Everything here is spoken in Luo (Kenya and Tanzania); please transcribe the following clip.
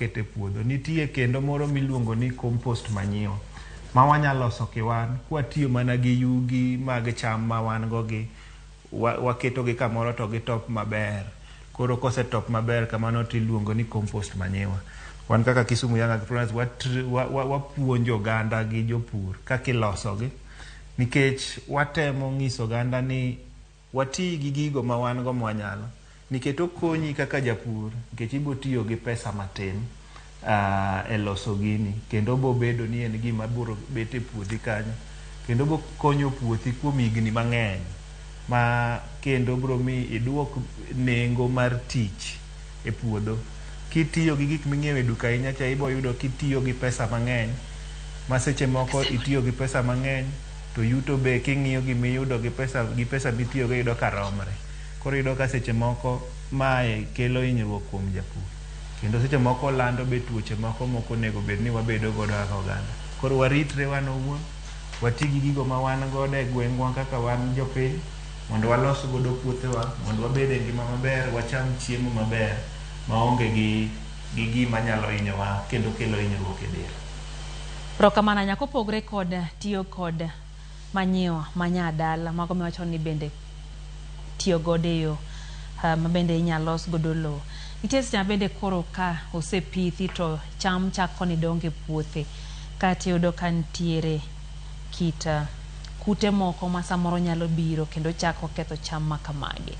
waketo e puodho. Nitie kendo moro miluongo ni compost manure ma wanyalo loso kiwan kwatiyo mana gi yugi mag cham ma wan go gi waketogi kamoro to gitop maber. Koro kosetop maber kamano tiluongo ni compost manure. Wan kaka Kisumu Young Agripreneurs wapuonjo oganda gi jopur kaka ilosogi nikech watemo nyiso oganda ni wati gi gigo ma wan go mwanyalo nikech okonyi kaka japur nikech ibo tiyo gi pesa matin e loso gini kendo obo bedo ni en gima biro bet e puothi kanyo kendo bo konyo puothi kuom higni mang'eny ma kendo biro mi iduok nengo mar tich e puodho. Kitiyo gi gik ming'iewo e duka ahinya cha ibo yudo kitiyo gi pesa mang'eny ma seche moko itiyo gi pesa mang'eny to yuto be king'iyo gimiyudo gi pesa mitiyogo iyudo ka romre. Koro iyudo ka seche moko mae kelo hinyruok kuom japur kendo seche moko lando be tuoche moko mok onego bed ni wabedo godo kaka oganda. Koro waritre wan owuon, wati gi gigo ma wan godo e gweng'wa kaka wan jopiny mondo walos godo puothewa mondo wabed e ngima maber, wacham chiemo maber maonge gi gima nyalo hinyowa kendo kelo hinyruok e del. Erokamano nyaka opogre kod tiyo kod manyiwa manyadala mago miwacho ni bende tiyo godo e yo ma bende inyalo los godo lowo. Nitie seche ma bende koro ka osepithi to cham chako ni dongo e puothe kaeto iyudo ka nitiere kit kute moko ma samoro nyalo biro kendo chako ketho cham ma kamagi.